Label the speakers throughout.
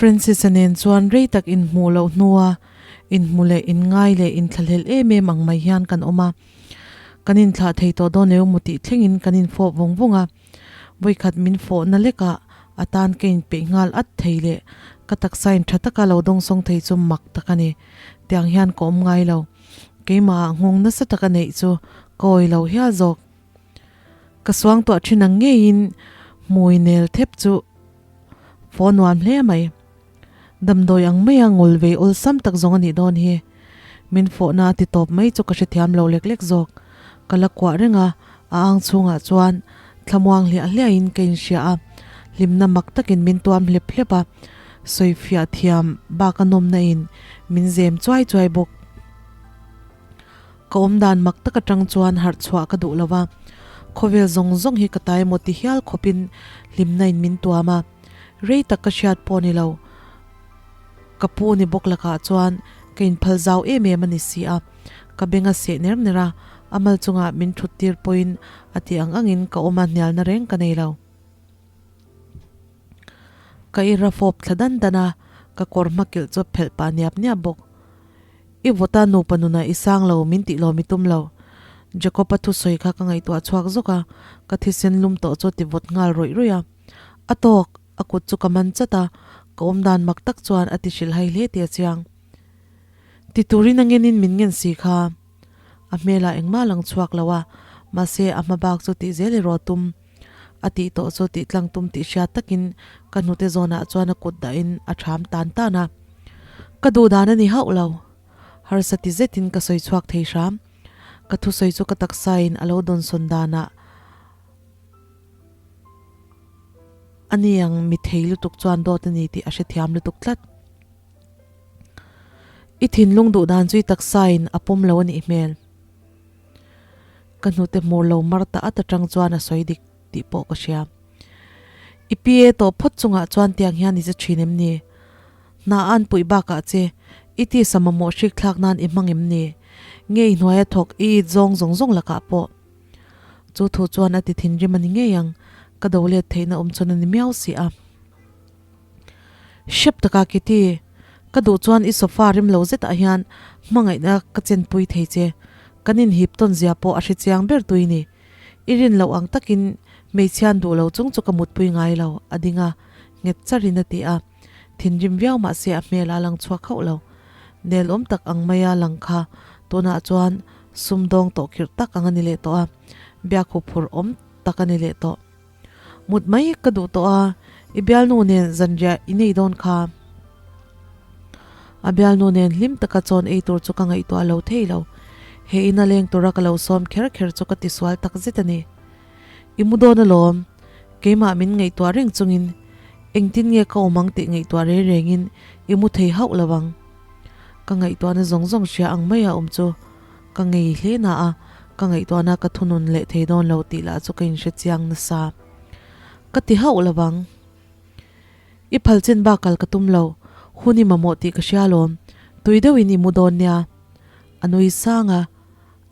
Speaker 1: Francis-a nen chuan rei tak inhmuh loh hnua inhmu leh inngai leh inthlahlel em em ang mai hian kan awm a. Kan inthlah thei tawh dawn leu maw tih thlengin kan infawp vawng vawng a. Vawikhat min fawhna lekah a tan ka inpeih nghal at thei leh ka taksa in tha taka lo dawngsawng thei chu mak tak a ni. Tiang hian ka awm ngai lo. Keimahah nghawng nasa taka neih chu ka awi lo hial zawk. Ka suangtuah thin ang ngeiin hmui nel thep chu faw nuam hle mai. Damdawi ang maia ngul vei awlsam tak zawng a nih dawn hi. Min fawhna a ti tawp mai chu ka hrethiam lo lek lek zawk. Ka la kuah reng a, a ang chhungah chuan thlamuang hliah hliahin ka inhria a, hlimna mak takin min tuam hlep hlep a, sawifiah thiam bak a nawmna in min zem chuai chuai bawk. Ka awm dan mak tak atang chuan harh chhuah ka duh lo va, khawvel zawng zawng hi ka tai maw ti hial khawpin hlimna in min tuam a, rei tak ka hriat pawh ni lo. Ka pu ni bawk lakah chuan ka inphal zau em em a ni si a, ka beng a seh ner ner a, a mal chungah min thut tir pawhin a ti ang angin ka awm a hnialna reng ka nei lo. Ka ira fawp thla dan dan a, ka kawr hma kilh chu phelh pah niap niap bawk. I vawta nupa nunah i sang lo, min tih lawm i tum lo. Jacob-a thusawi kha ka ngaihtuah chhuak zawk a, ka thisen lum tawh chu a ti vawt nghal rawih rawih a. A tawk, a kut chu ka man chat a, ka awm dan mak tak chuan a ti hrilhhai hle tih a chiang. Ti turin a ngenin min ngen si kha. A hmelah engmah lang chhuak lo a, mahse a hma bak chu tih zel erawh a tum. A tih tawh chu tih tlang tum tih hriat takin ka hnute zawnah chuan a kut dahin a ṭham tan tan a. Ka duh dan a ni hauh lo. Harsa ti zetin ka sawi chhuak thei hram. Ka thusawi chu ka taksain a lo dawnsawn danah a ni ang mi thei lutuk chuan dawt a ni tih a hrethiam lutuk tlat. I thinlung duh dan chu i taksain a pawm lo a nih hmel. Ka hnute hmur lo mar ta at atang chuan a sawi dik tih pawh ka hria. I PA tawh phawt chungah chuan tiang hian i che thin em ni? Hna an puih bakah che i tisa mamawh hrik thlak nan i hmang em ni? Nge i hnuaia thawk i it zawng zawng zawng lakah pawh? Chu thu chuan a ti thinrim a ni ngei ang, ka do let theihna awm chuan a ni miau si a. Hrep taka Kitty, ka duh chuan i sofa rim lo zetah hian hmangaihna ka chenpui thei che. Kan inhip tawn zia pawh a hre chiang ber tui ni. I rin loh ang takin hmeichhian duh lo chung chu ka mutpui ngai lo, a ding a, nghet charin a ti a. Thinrim viau mah se a hmel a lang chhuak hauh lo. Nel awm tak ang maia lang kha tunah chuan sumdawng tawh khirh tak ang a ni leh tawh a, biak huphurh awm tak a ni leh tawh. Mut mai ka duh tawh a, i bialnu nen zanriah i nei dawn kha. A bialnu nen hlim taka chawn ei tur chu ka ngaihtuah lo thei lo. He ina leng tura ka lo sawm kher kher chu ka tisual tak zet a ni. I mu dawn alawm, keimah min ngaihtuah reng chungin engtin nge ka awm ang tih ngaihtuah reng rengin i mu thei hauh lo ang. Ka ngaihtuahna zawng zawng hria ang maia awm chu ka ngei hle na a, ka ngaihtuahna ka thunun leh thei dawn lo tih lah chu ka inhre chiang nasa. Ka ti hauh lo vang. I phal chin bak kal ka tum lo, hun i mamawh tih ka hria alawm, tui deuhin i mu dawn nia. A nui sang a,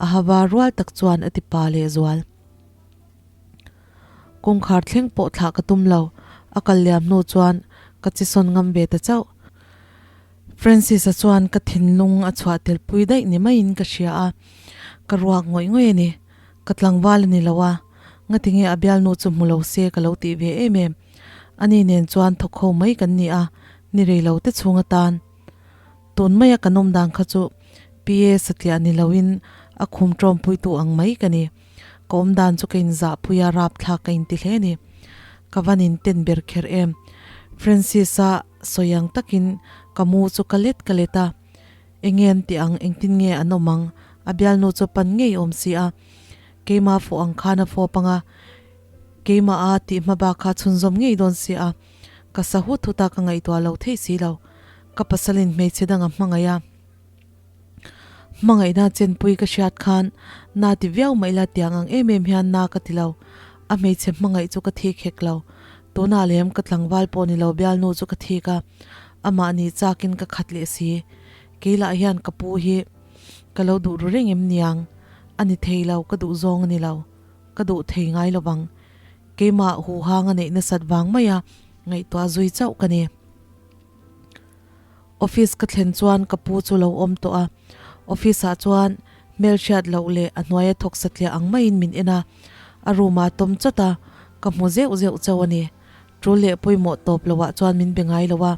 Speaker 1: a hava rual tak chuan a ti pa leh zual. Kawngkhar thleng pawh thlah ka tum lo, a kal liam hnu chuan ka chi sawn ngam ve ta chauh. Francis-a chuan ka thinlung a chhuah tel pui daih ni maiin ka hria a, ka ruak ngawih ngawih a ni. Ka tlangval a ni lo a, ngatinge a bialnu chu hmu lo se ka lo tih ve em em. Ani nen chuan thawk ho mai kan ni a, ni rei lo te chhung atan. Tun maia kan awm dan kha chu PA satliah ni loin a khum ṭawmpuitu ang mai ka ni. Ka awm dan chu ka inzahpui a, rapthlak ka inti hle a ni. Ka van inten ber kher em. Francis-a sawi ang takin ka mu chu ka let ka let a. Enge an tih ang, engtin nge an awm ang? A bialnu chu pan ngei awm si a. Keimah fawh ang khan a fawp ang a, keimah a tih hma bak kha chhunzawm ngei dawn si a. Ka sa hut hut a, ka ngaihtuah lo thei si lo. Ka pasalin hmeichhe dang a hmangaih a. Hmangaihna chenpui ka hriat khan na ti viau mai la tiang ang em em hian na ka ti lo. A hmeichhe hmangaih chu ka thik hek lo. Tunah lem ka tlangval pawh ni lo bialnu chu ka thik a, amah ni chakin ka khat leh si. Keilah hian ka pu hi ka lo duh ru reng em niang? A ni thei lo, ka duh zawng a ni lo. Ka duh thei ngai lo vang. Keimah huhang a neih nasat vang maia ngaihtuah zui chauh ka ni. Office ka thlen chuan ka pu chu lo awm tawh a, office ah chuan hmelhriat loh leh a hnuaia thawk satliah ang maiin min en a, a room ah tawm chawt a, ka hmu zeuh zeuh chauh a ni. Tul leh pawimawh tawp lo ah chuan min be ngai lo a,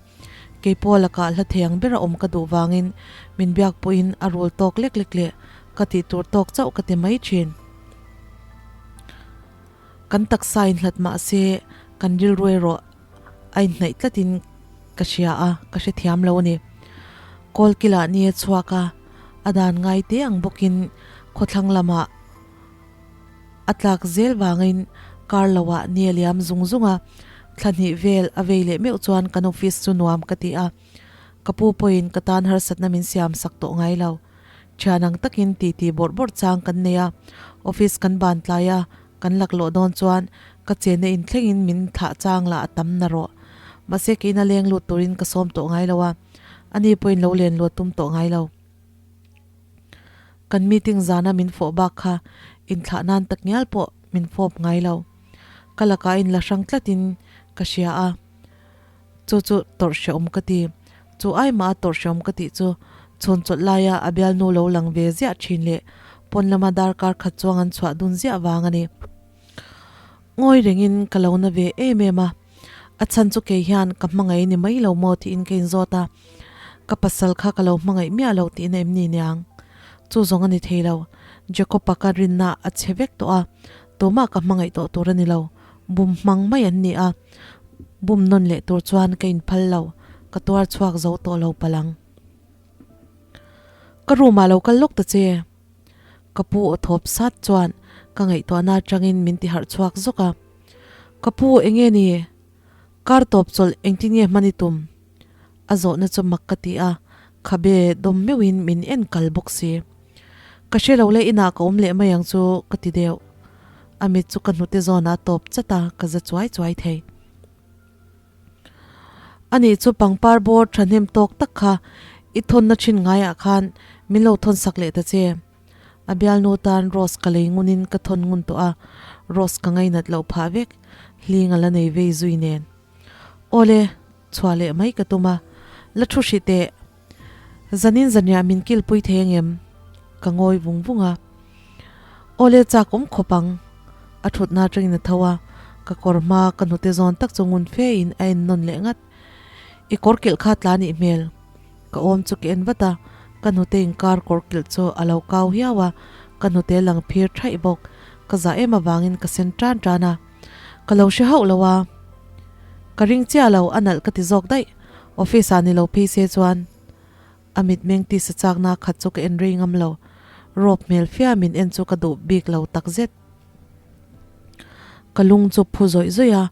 Speaker 1: keipawh lakah hla thei ang bera awm ka duh vangin min biak pawhin a rul tawk lek lek leh ka tih tur tawk chauh ka ti mai thin. Kan taksa inhlat mah se kan rilru erawh a inhnaih tlatin ka hria a, ka hrethiam lo a ni. Kawlkilah ni a chhuak a, a dan ngai te ang bawkin khawthlang lamah a tlak zel vangin kar loah ni a liam zung zung a, thla hnih vel a vei leh meuh chuan kan office chu nuam ka ti a, ka pu pawhin ka tan harsatna min siam sak tawh ngai lo. Thian ang takin titi bawrh bawrh chang kan nei a, office kan ban tlai a, kan laklawh dawn chuan ka chenna inthlengin min thlah chang lah a tam na rawh. Mahse keina leng lut turin ka sawm tawh ngai lo a, ani pawhin lo len luat tum tawh ngai lo. Kan meeting zana min fawh bak kha inthlah nan tak ngial pawh min fawp ngai lo. Ka lakah inla hrang tlatin ka hria a. Chu chu tawrh hrehawm ka ti. Chu ai mah a tawrh hrehawm ka tih chu chhun chawlh laia a bialnu lo lang ve ziah thin leh pawn lama darkar khat chuang an chhuah dun ziah vang a ni. Ngawi rengin ka lo na ve em em a, a chhan chu kei hian ka hmangaih ni mai lo maw tiin ka inzawt a, ka pasal kha ka lo hmangaih miah lo tihna em ni niang? Chu zawng a ni thei lo, Jacob-a ka rinna a chhe vek tawh a, tumah ka hmangaih tawh tur a ni lo, bum hmang mai an ni a. Bum nawn leh tur chuan ka inphal lo, ka tuar chhuak zo tawh lo palh ang. Ka room ah lo kal lawk ta che. Ka pu aw thawp sat chuan ka ngaihtuahna atangin min ti harh chhuak zawk a. Ka pu enge ni? Kar tawp chawlh engtin nge hman i tum? A zawhna chu mak ka ti a, khabe dawm meuhin min en kal bawk si. Ka hre lo le inah ka awm leh mai ang chu ka ti deuh. A mit chu ka hnute zawnah a tawp chat a, ka za chuai chuai thei. Anih chu pangpar bawr thahnem tawk tak kha i thawnna thin ngaiah khan min lo thawn sak leh ta che. A bialnu tan Rose ka lei ngunin ka thawn ngun tawh a, Rose ka ngainat loh phah vek, hling a la nei vei zui nen. Awle, chhuah leh mai ka tum a, la thu hrih teh. Zanin zanriah min kilpui thei angem? Ka ngawi vung vung a. Awle chak awm khawp ang. A thutna atangin a tho a, ka kawr hma ka hnute zawn tak chu ngun fe in a en nawn leh ngat. I kawr kilh kha tla nih hmel. Ka awm chu ka en vat a, ka hnute inkar kawr kilh chu a lo kau hiau a, ka hnute lang phir thaih bawk. Ka zah em avangin ka sen tan tan a. Ka lo hre hauh lo a. Ka ring chiah lo, a nalh ka ti zawk daih. Office ah ni lo phei se chuan a mitmeng tisa chakna khat chu ka en rei ngam lo. Rawp hmel fia min en chu ka duh bik lo tak zet. Ka lung chu phu zawih zawih a,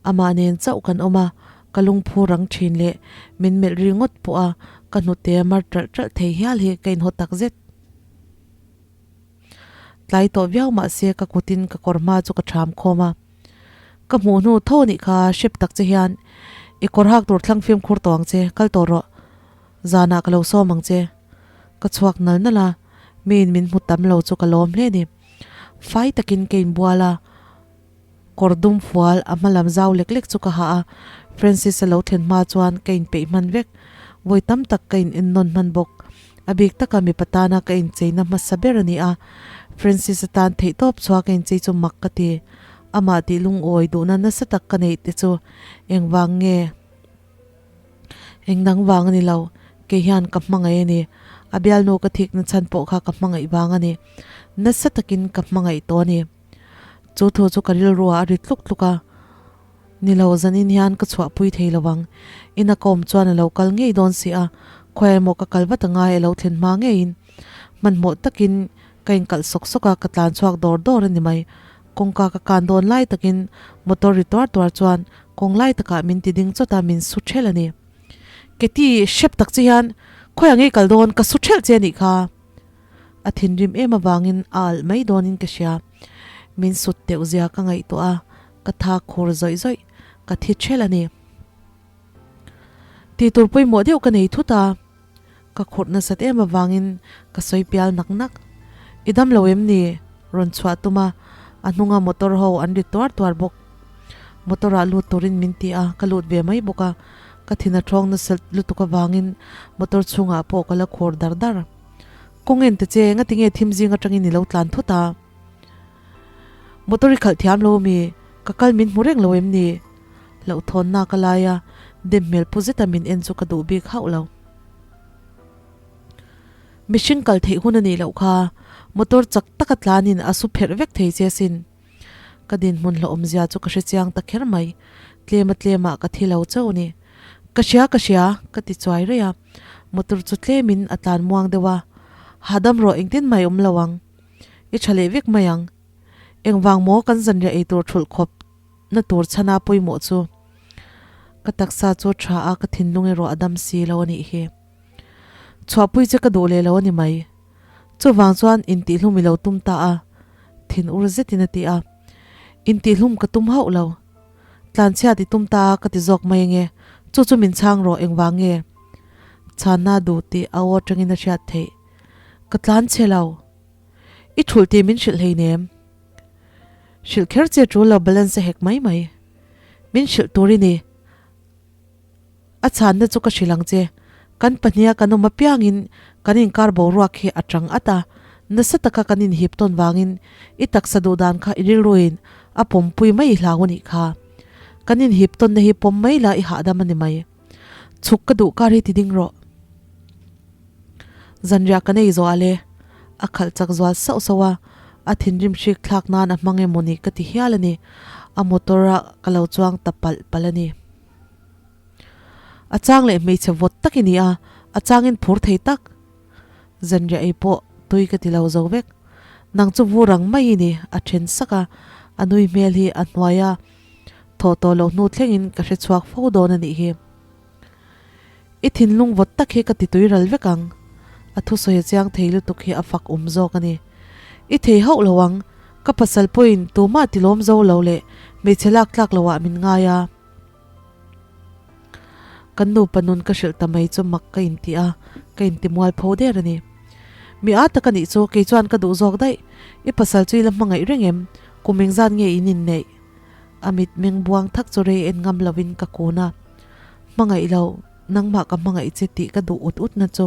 Speaker 1: amah nen chauh kan awm a, ka lung phu rang thin leh min melh ri ngawt pawh a, ka hnute mar ṭalh ṭalh thei hial hi ka inhaw tak zet. Tlai tawh viau mah se ka kutin ka kawr hma chu ka ṭham khawm a. Ka hmuh hnu tho anih kha hrep tak che hian i kawr hak tur thlang fimkhur tawh ang che, kal tawh rawh. Zanah ka lo sawm ang che. Ka chhuak nal nal a, miin min hmu tam lo chu ka lawm hle ni. Fai takin ka inbual a, kawr dum fual a hma lam zau lek lek chu ka ha a, Francis-a lo thlen hma chuan ka inpeih hman vek. Vawi tam tak ka in ennawn hman bawk. A bik taka mipa tana ka incheina hmasa ber a ni a, Francis-a tan theihtawp chhuah ka inchei chu mak ka ti. Amah tih lungawi duhna nasa tak ka neih te chu engvang nge? Eng dang vang a ni lo, kei hian ka hmangaih a ni. A bialnu ka thikna chhan pawh kha ka hmangaih vang a ni. Nasa takin ka hmangaih tawh a ni. Chu thu chu ka rilruah a ri tluk tluk a. Ni lo, zanin hian ka chhuahpui thei lo ang. Ina ka awm chuan a lo kal ngei dawn si a, khawiah emaw ka kal vat angai a lo thlen hma ngeiin. Hmanhmawh takin ka inkalh sawk sawk a, ka tlan chhuak dawr dawr a ni mai. Kawngka ka kan dawn lai takin motor ri tuar tuar chuan kawng lai takah min ti ding chawt a, min su ṭhelh a ni. Keti, hrep tak che hian khawiah ngei kal dawn ka su ṭhelh che a nih kha. A thinrim em avangin a alh mai dawnin ka hria. Min sut teuh zia ka ngaihtuah a, ka tha khur zawih zawih, ka thi ṭhelh a ni. Tih tur pawimawh deuh ka nei thut a, ka khurh nasat em avangin ka sawi pial nak nak. I dam lo em ni? Rawn chhuah tum a, a hnunga motor ho an ri tuar tuar bawk. Motor ah lut turin min ti a, ka lut ve mai bawk a. Ka thin a ṭhawng nasa lutuk avangin motor chhungah pawh ka la khur dar dar. Kawng en ta che, ngatinge thim zing atangin i lo tlan thut a? Motor i khalh thiam lo ami? Ka kal min hmu reng lo em ni? Hlauhthawnna ka lai a, dem hmel pu zeta min en chu ka duh bik hauh lo. Mihring kal theih hun a nih loh kha, motor chak taka tlanin a su pherh vek thei che asin. Ka dinhmun hlawhawmzia chu ka hre chiang ta kher mai. Tlema tlemah ka thi lo chauh a ni. Ka hria ka hria, ka ti chuai rei a. Motor chu tlemin a tlan muang deuh a. Hahdam rawh engtin mai awm lo ang. I tha leh vek mai ang. Engvang maw kan zanriah ei tur thulh khawp na tur chhana pawimawh chu. Ka taksa chu a tha a, ka thinlung erawh a dam si lo a nih hi. Chhuahpui che ka duh leh lo a ni mai. Chuvang chuan intihhlum i lo tum ta a, thin ur zetin a ti a. Intihhlum ka tum hauh lo. Tlanchhiat i tum ta a ka ti zawk mai ange, chu chu min chhang rawh engvang nge? Chhanna duh tih a aw atangin a hriat theih. Ka tlan chhe lo. I thulh tih min hrilh hleinem. Hrilh kher che tul lo balance a hek mai mai. Min hrilh tur i ni. A chhanna chu ka hrilh ang che. Kan pahniha kan awm apiangin kan inkar boruak hi a chang at a, nasa taka kan inhip tawn vangin i taksa duh dan kha i rilruin a pawmpui mai i hlau a nih kha. Kan inhip tawnna hi pawm mai la i hahdam a ni mai. Chhuk ka duh kar hi ti ding rawh. Zanriah kan ei zawh ale. A khalh chak zual sauh sauh a, a thinrim hrik thlak nan a hmang emaw ni ka ti hial a ni. A motor a ka lo chuang ta palh palh a ni. A chang leh hmeichhe vawt tak i ni a, a changin phur thei tak. Zanriah ei pawh tui ka ti lo zo vek. Nang chu vur ang mai i ni, a then sak a, a nui hmel hi a hnuai a thaw tawh loh hnu thlengin ka hre chhuak fo dawn a nih hi. I thinlung vawt tak hi ka ti tui ral vek ang. A thusawi a chiang thei lutuk hi a fak awm zawk a ni. I thei hauh lo ang, ka pasal pawhin tumah ti lawm zo lo leh hmeichhe lak tlak loah min ngai a. Kan nupa nun ka hrilh ta mai chu mak ka inti a, ka inti mual pho der a ni. Mi a tak a nih chu kei chuan ka duh zawk daih. I pasal chu i la hmangaih reng em? Kum engzat nge in inneih? A mit meng buang thak chu rei en ngam lovin ka kun a. Hmangaih lo, nangmah ka hmangaih che tih ka duh ut ut na chu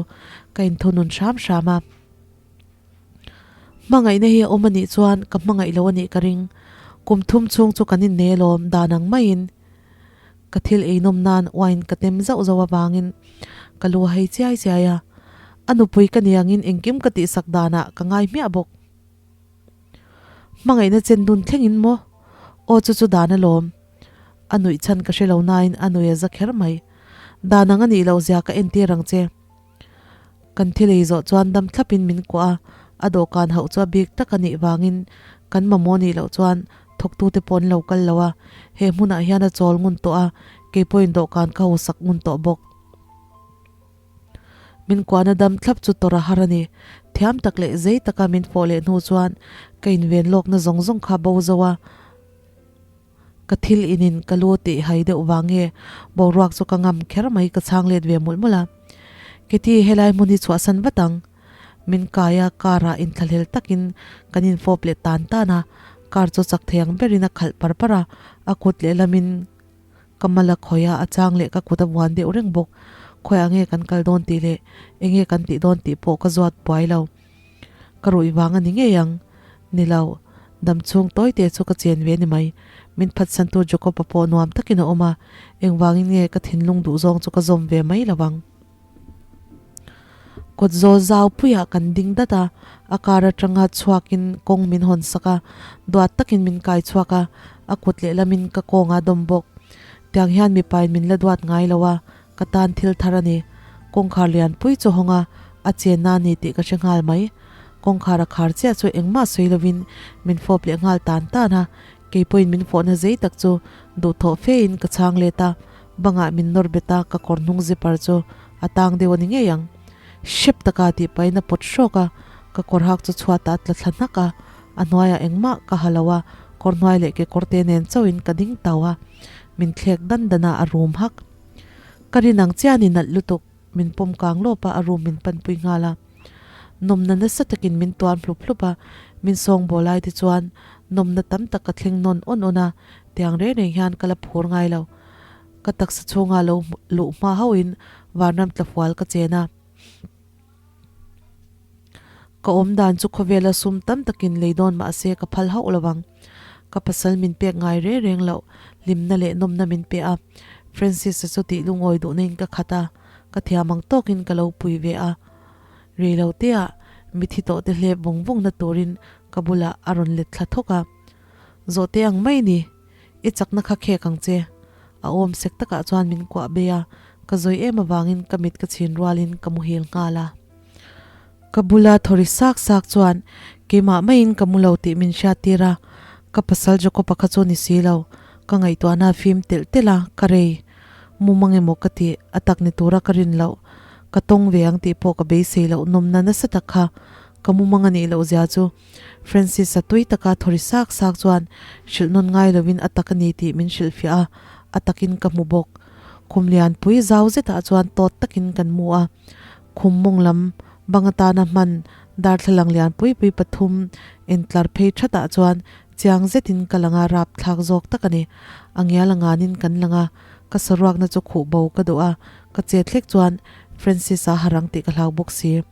Speaker 1: ka inthunun hram hram a. Hmangaihna hi a awm a nih chuan ka hmangaih lo a nih ka ring. Kum thum chhung chu kan innei alawm dan ang maiin ka thil ei nawm nan wine ka tem zauh zauh avangin ka lu a hei chiai chiai a. A nupui ka ni angin engkim ka tihsak danah ka ngai hmiah bawk. Hmangaihna chen dun thlengin maw? Aw chu chu dan alawm. A nuih chhan ka hre lo nain a nui a za kher mai. Dan ang a nih loh zia ka entir ang che. Kan thil ei zawh chuan dam thlapin min kuah a, a dawhkan hauh chu a bik tak a nih vangin kan mamawh nih loh chuan thawktute pawh an lo kal lo a, he hmunah hian a chawl ngun tawh a, kei pawhin dawhkan ka hausak ngun tawh bawk. Min kuahna dam thlap chu tawrh a har a ni. Thiam tak leh zei taka min fawh leh hnu chuan ka inven lawkna zawng zawng kha bo zo a, Ka thil inin ka lu tih hai deuh vang nge boruak chu ka ngam kher mai ka chhang let ve mawlh mawlh a. Kitty helai hmun hi chhuahsan vat ang. Min kai a car ah inthlahlel takin kan infawp leh tan tan a, car chu chak thei ang berin a khalh par par a, a kut lehlamin ka mal a khawih a, a chang leh ka kut a vuan deuh reng bawk. Khawiah nge kan kal dawn tih leh enge kan tih dawn tih pawh ka zuat buai lo. Ka ruih vang a ni ngei ang. Ni lo, dam chhung tawi te chu ka chen ve a ni mai. Min phatsantu Jacob-a pawh nuam takin a awm a, engvangin nge ka thinlung duh zawng chu ka zawm ve mai lo ang. Kawt zawl zau puiah kan ding dat a, a car atanga chhuakin kawng min hawn sak a, duat takin min kai chhuak a, a kut lehlamin ka kawngah a dawm bawk. Tiang hian mipain min la duat ngai lo a, Ka tan thil thar a ni. Kawngkhar lianpui chu hawng a, a chenna a ni tih ka hre nghal mai. Kawngkhar a khar chiah chu engmah sawi lovin min fawp leh nghal tan tan a, kei pawhin min fawhna zei tak chu duhthawh fein ka chhang let a, bangah min nawr bet a, ka kawr hnung zipper chu a tang deuh a ni ngei ang. Hrep taka tih pahin a pawt hrawk a, ka kawr hak chu chhuatah a tla thla hnak a, a hnuaiah engmah ka ha lo a, kawr hnuai leh kekawr te nen chauhin ka ding tau a, min thlek dan dan a, a rum hak. Ka rin ang chiah ni nalh lutuk, min pawm kang lawp a, a room min panpui nghal a. Nawmna nasa takin min tuam hlup hlup a, min sawng bawl ai te chuan nawmna tam tak ka thleng nawn awn awn a, tiang reng reng hian ka la phur ngai lo. Ka taksa chhunga lo luh hma hauhin vanram tlafual ka chen a. Ka awm dan chu khawvela sum tam takin lei dawn mah se ka phal hauh lo ang. Ka pasal min pek ngai reng reng loh, hlimna leh nawmna min pe a. Francis-a chu tih lungawi duhna in ka khat a, ka thiam ang tawkin ka lo pui ve a. Rei lo teah mithi tawh te hlep vawng vawng na turin ka bulah a rawn let thla thawk a. Zawhte ang mai ni, i chakna kha khek ang che. A awm sek takah chuan min kuah bei a, ka zawi em avangin ka mit ka chhin rualin ka muhil nghal a. Ka bula thawri sak sak chuan keimah maiin ka mu lo tih min hriat tir a, ka pasal Jacob-a kha chu ni si lo, ka ngaihtuahna a fim telh telh a, ka rei. Mu mang emaw ka tih, a tak ni tura ka rin loh, ka tawng ve ang tih pawh ka beisei loh nawmna nasa tak kha ka mu mang a nih loh zia chu Francis-a tui taka thawri sak sak chuan hrilh nawn ngai lovin a tak a ni tih min hrilhfiah a, a takin ka hmu bawk. Khum lianpui zau zetah chuan tawt takin kan mu a. Khum mawng lam bang atana hman darthlalang lian pui pui pathum intlar phei thatah chuan chiang zetin ka lang a, rapthlak zawk tak a ni. A ngial a nganin kan lang a, ka saruakna chu khuh bo ka duh a, ka chet hlek chuan Francis-a harang tih ka hlau bawk si.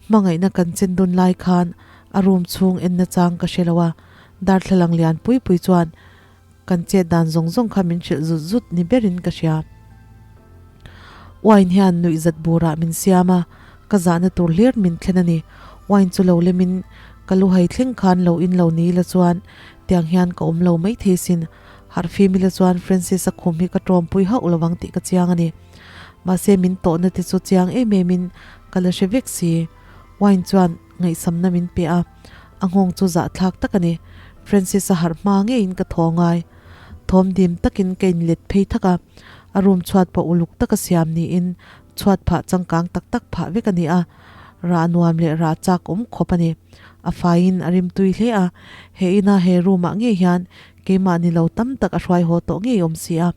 Speaker 1: Hmangaihna kan chen dun lai khan a room chhung enna chang ka hre lo a, darthlalang lian pui pui chuan Kan chet dan zawng zawng kha min hrilh zut zut ni berin ka hria. Wine hian nuih zat burah min siam a, ka zahna tur hlir min thlen a ni. Wine chu lo lemin ka luhai thleng khan lo in lo ni ila chuan tiang hian ka awm lo maithei sin. Harh fim ila chuan Francis-a khum hi ka tawmpui hauh lo ang tih ka chiang a ni. Mahse min tawhna te chu chiang em em in ka la hre vek si. Wine chuan ngaihsamna min pe a. A nghawng chu zahthlak tak a ni. Francis-a harh hma ngeiin ka thaw ngai. Thawm dim takin ka inlet phei thak a, a room chhuat pawh uluk taka siam niin chhuat phah changkang tak tak phah vek a ni a, rah nuam leh rah chak awm khawp a ni. A faiin a rimtui hle a, he ina he room ah ngei hian keimah ni lo tam tak a hruai haw tawh ngei awm si a.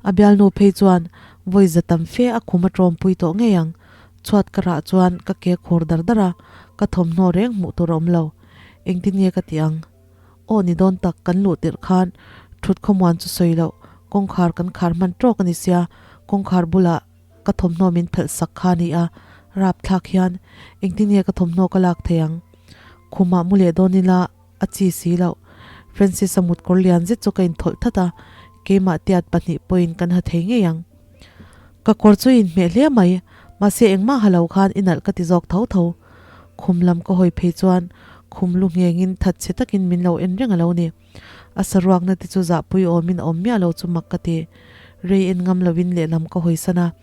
Speaker 1: A bialnu phei chuan vawi za tam fe a khum a tawmpui tawh ngei ang. Chhuat ka rah chuan ka ke khur dar dar a, ka thawmhnaw reng hmuh tur a awm lo. Engtin nge ka tih ang? Aw ni dawn tak kan luh tirh khan thut khawmuan chu sawi loh, kawngkhar kan khar hman tawk a ni sia, kawngkhar bulah ka thawmhnaw min phelh sak kha a ni a, rapthlak hian engtin nge ka thawmhnaw ka lak thei ang? Khumah mu leh dawn ila A chi si loh. Francis-a mutkawr lian zet chu ka inthawlh that a, keimah tiat pahnih pawhin kan ha thei ngei ang. Ka kawr chu inhmeh hle mai, mahse engmah ha lo khan i nalh ka ti zawk tho tho. Khum lam ka hawi phei chuan khum lu nghengin that chhe takin min lo en reng a lo ni. A saruakna te chu zahpui awmin a awm miah lo chu mak ka ti. Rei en ngam lovin lehlam ka hawi san a,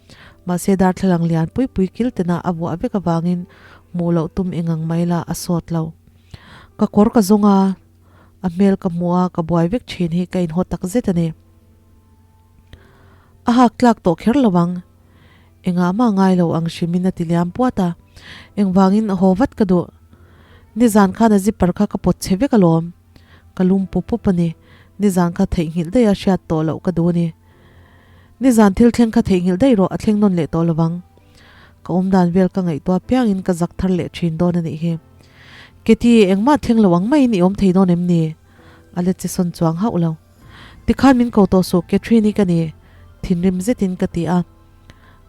Speaker 1: mahse darthlalang lian pui pui kil tena a vuah vek avangin hmuh loh tum engang mai lah a sawt lo. Ka kawr ka zawng a, a hmel ka hmu a, ka buai vek thin hi ka inhaw tak zet a ni. A hak tlak tawh kher lo ang. Engah mah ngai lo ang hrimin a ti liam puat a, engvangin a haw vat ka duh. Nizan khan a zipper kha ka pawt chhe vek alawm. Ka lum pup pup a ni. Nizan kha theihnghilh daih a hriat tawh loh ka duh a ni. Nizan thil thleng kha theihnghilh daih rawh a thleng nawn leh tawh lo vang. Ka awmdan vel ka ngaihtuah piangin ka zak thar leh thin dawn a nih hi. Keti, engmah thleng lo ang maiin i awm thei dawn em ni? A let che sawn chuang hauh lo. Tikhan min ko tawh suh Catherine-i ka ni, thinrim zetin ka ti a.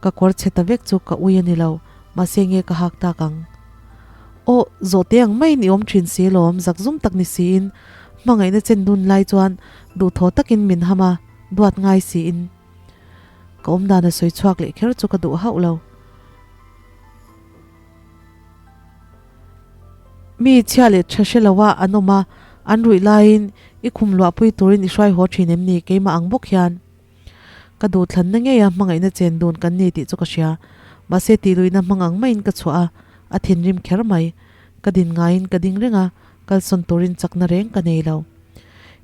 Speaker 1: Ka kawr chhe ta vek chu ka ui a ni lo, mahse nge ka hak tak ang? Aw, zawhte ang maiin i awm thin si lawm, zakzum tak ni siin, hmangaihna chen dun lai chuan duhthaw takin min ham a, duat ngai siin. Ka awmdan a sawi chhuak leh kher chu ka duh hauh lo. Mi chhia leh tha hre lo a an awm a, an ruih laiin i khum luahpui turin i hruai haw thin em ni keimah ang bawk hian. Ka duhthlanna ngei a hmangaihna chen dun kan ni tih chu ka hria. Mahse tihluihna hmang ang maiin ka chhuah a, a thinrim kher mai. Ka din ngaiin ka ding reng a, kalsawn turin chakna reng ka nei lo.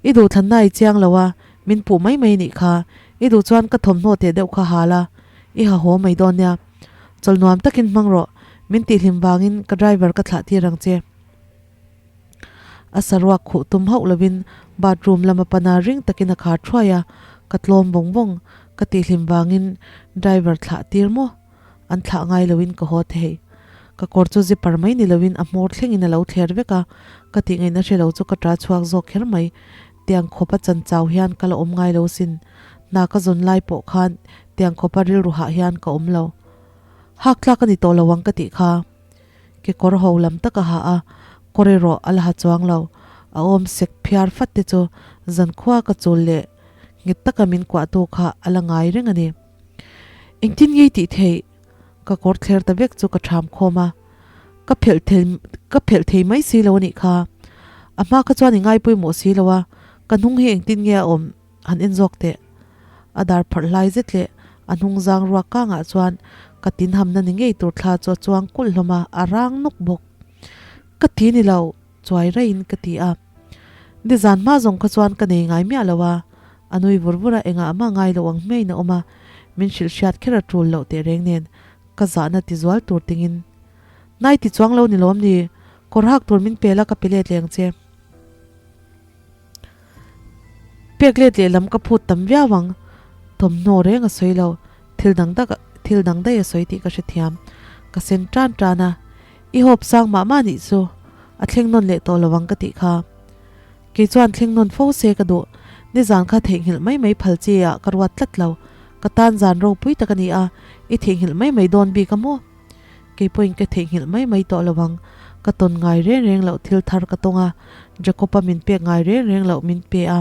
Speaker 1: I duhthlanna i chiang lo a, min puh mai mai nih kha. I duh chuan ka thawmhnaw teh deuh kha hal a, i ha haw mai dawn nia. Chawl nuam takin hmang rawh, min tihhlim vangin ka driver ka thlah tir ang che. A saruak khuh tum hauh lovin bathroom lama pana ring takin a khar thuai a, ka tlawm vawng vawng, ka tihhlim vangin driver thlah tir maw? An thlah ngai loin ka haw thei. Ka kawr chu zipper mai ni loin a hmawr thlengin a lo thler vek a, ka tih ngaihna hre lo chu ka ta chhuak zawk kher mai. Tiang khawpa chan chau hian ka la awm ngai lo sin. Hna ka zawn lai pawh khan tiang khawpa rilru hah hian ka awm lo. Hak tlak a ni tawh lo ang ka tih kha. Kekawr ho lam tak a ha a, kawr erawh a la ha chuang lo. A awm sek phiar fat te chu zankhua ka chul leh nghet taka min kuahtu kha a la ngai reng a ni. Engtin ngei tih theih? Ka kawr thler ta vek chu ka ṭham khawm a, ka phelh thei ka phelh thei mai si lo a nih kha. A hma kha chuan i ngai pawimawh si lo a, ka hnung hi engtin nge a awm han en zawk teh. A dar pharh hlai zet leh a hnung zang ruak kangah chuan ka tin hamna ni ngei tur thla chu a chuang kulh hlawm a, a rang nuk bawk. Ka ti ni lo, chuai raiin ka ti a. Nizan hma zawng kha chuan ka nei ngai miah lo a, a nui vur vur a, engah mah ngai lo ang hmeiin a awm a, min hrilh hriat kher a tul loh teh reng nen ka zahna ti zual tur tingin Nai ti chuang lo ni lawm ni, kawr hak tur min pe la ka pe let leng che. Pek let lehlam ka phut tam viau ang, thawmhnaw reng a sawi lo, thil dang dak thil dang daih a sawi tih ka hrethiam. Ka sen tan tan a, I hawp sang mah mah nih chu, a thleng nawn leh tawh lo ang ka tih kha. Kei chuan thleng nawn fo se ka duh, nizan kha theihnghilh mai mai phal chi ah ka ruat tlat lo, ka tan zan ropui tak a ni a, i theihnghilh mai mai dawn bik a maw? Kei pawhin ka theihnghilh mai mai tawh lo ang, ka tawn ngai reng reng loh thil thar ka tawng a, Jacob-a min pek ngai reng reng loh min pe a.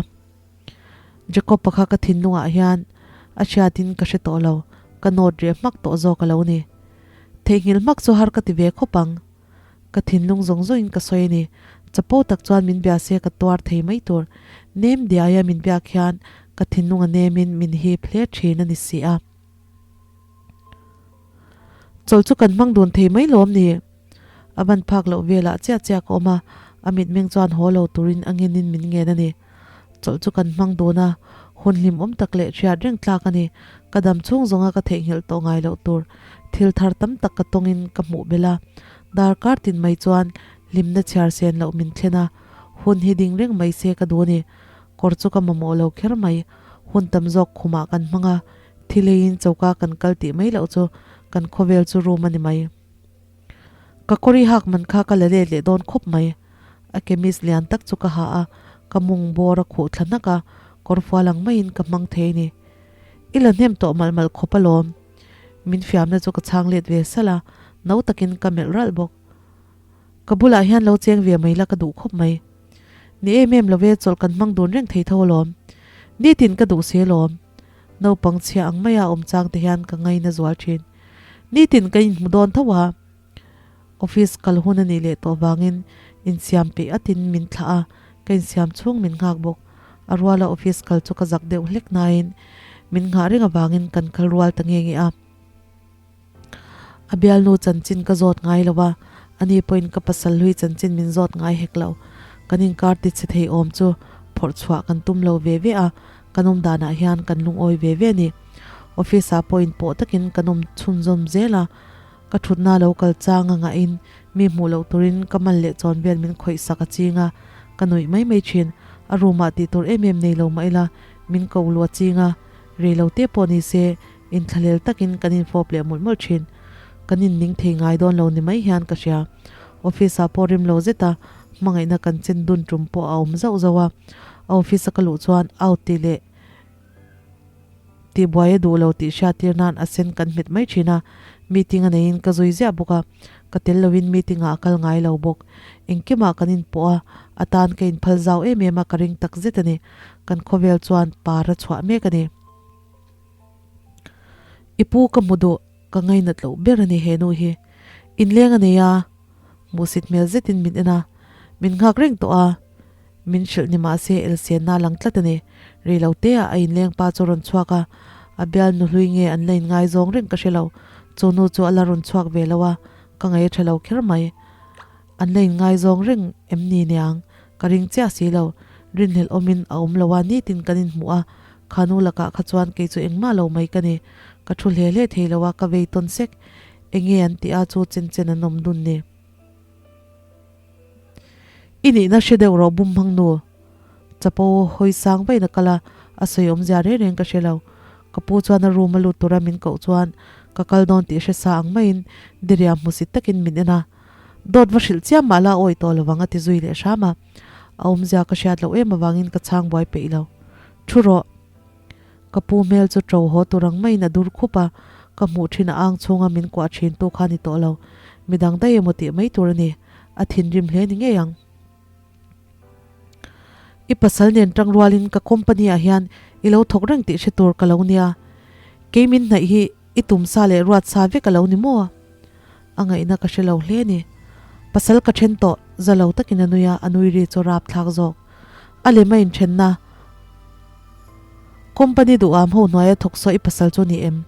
Speaker 1: Jacob-a kha ka thinlungah hian a hriatin ka hre tawh lo, ka nawt reh hmak tawh zawk a lo ni. Theihnghilh hmak chu har ka ti ve khawp ang. Ka thinlung zawng zawngin ka sawi a ni. Chapo tak chuan min bia se ka tuar thei mai tur. Nem diaia min biak hian ka thinlung a nemin min hip hle thin a ni si a. Chawlh chu kan hmang dun thei mai lawm ni? A ban phak loh velah chiah chiah ka awm a, a mitmeng chuan haw lo turin a ngenin min ngen a ni. Chawlh chu kan hmang dun a, hun hlimawm tak leh hriat reng tlak a ni. Ka dam chhung zawnga ka theihnghilh tawh ngai loh tur thil thar tam tak ka tawngin ka hmuh belh a, darkar tin mai chuan hlimna chhiar sen loh min thlen a, hun hi ding reng mai se ka duh a ni. Kawr chu ka mamawh lo kher mai, hun tam zawk khumah kan hmang a, Thil eiin choka kan kal tih mai loh chu kan khawvel chu room a ni mai. Ka kawri hak man kha ka la let leh dawn khawp mai. A kemis lian tak chu ka ha a, ka mung bawr a khuh thla hnak a, kawr fual ang maiin ka hmang thei a ni. I la hnem tawh malh malh khawp alawm. Min fiamna chu ka chhang let ve salh a, no takin ka melh ralh bawk. Ka bulah hian lo cheng ve mai la ka duh khawp mai. Ni em em lo ve chawlh kan hmang dun reng thei tho alawm. Nitin ka duh si alawm. Naupang chhia ang maia awm chang te hian ka ngaina zual thin. Nitin ka inhmu dawn tho a, office kal hun a nih leh tawh vangin insiam peih atin min thlah a, ka insiam chhung min nghak bawk. A ruala office kal chu ka zak deuh hlek nain min nghah reng avangin kan kal rual ta nge nge a. A bialnu chanchin ka zawt ngai lo a, ani pawhin ka pasal hlui chanchin min zawt ngai hek lo. Kan inkar ti chhe thei awm chu phawrh chhuah kan tum lo ve ve a, kan awm danah hian kan lungawi ve ve a ni. Office ah pawh inpawh takin kan awm chhunzawm zel a, ka thutna lo kal chang a ngahin mi hmuh loh turin ka mal leh chawn vel min khawih sak a ching a, ka nuih mai mai thin. A room ah tih tur em em nei lo mah ila min ko lu a ching a, rei lo te pawh ni se Inthlahlel takin kan infawp leh mawlh mawlh thin. Kan inning thei ngai dawn lo ni mai hian ka hria. Office ah pawh rim lo zet a, hmangaihna kan chen dun tum pawh a awm zauh zauh a. A office a ka luh chuan out tih leh tihbuai a duh lo tih hriattir nan a sen kan hmet mai thin a. Meeting a neiin ka zui ziah bawk a, ka tel loin meeting ah a kal ngai lo bawk. Engkimah kan inpawh a, a tan ka inphal zau em em a ka ring tak zet a ni. Kan khawvel chuan par a chhuah mek a ni. I pu ka hmu duh, ka ngainat loh ber a ni he nu hi. Inleng a nei a, hmuhsit hmel zetin min en a, min nghak reng tawh a, min hrilh ni mah se elsenna a lang tlat a ni. Rei lo te ah a inleng pa chu a rawn chhuak a, a bial nu hlui nge an la inngaizawng reng ka hre lo, chu nu chu a la rawn chhuak ve lo a, ka ngaih a tha lo kher mai. An la inngaizawng reng em ni niang? Ka ring chiah si lo. Rinhlelh awmin a awm lo a, nitin kan inhmuh a, khanu lakah kha chuan kei chu engmah lo mai ka ni. Ka thu hle hle thei lo a, ka vei tawn sek. Enge an tih a chu chen chen an awm dun ni. I nihna hre deuh rawh bum hmang nu. Chapo hawi sang vain a kal a, a sawi awmzia reng reng ka hre lo. Ka pu chuan a room a lut tura min koh chuan ka kal dawn tih hre sa ang maiin diriam hmusit takin min en a. Dawt va hrilh chiam mah la awi tawh lovang a ti zui leh hram a. A awmzia ka hriat loh em avangin ka chhang buai peih lo. Thu rawh. Ka pu hmel chu ṭo haw tur ang maiin a dur khup a, ka hmuh ṭhin a ang chhunga min kuah ṭhin tu kha ni tawh lo. Midang daih emaw tih mai tur a ni. A thinrim hle ni ngei ang. I pasal nen ṭang rualin ka company ah hian i lo thawk reng tih hre tur ka lo nia. Kei min hnaih hi i tum sa leh ruat sa vek a lo ni maw? A ngaihna ka hre lo hle ni. Pasal ka ṭhen tawh, za lo takin a nui a, a nui ri chu rap thlak zawk. A lem a inṭhenna company duham ho hnuaia thawk saw i pasal chu ni em?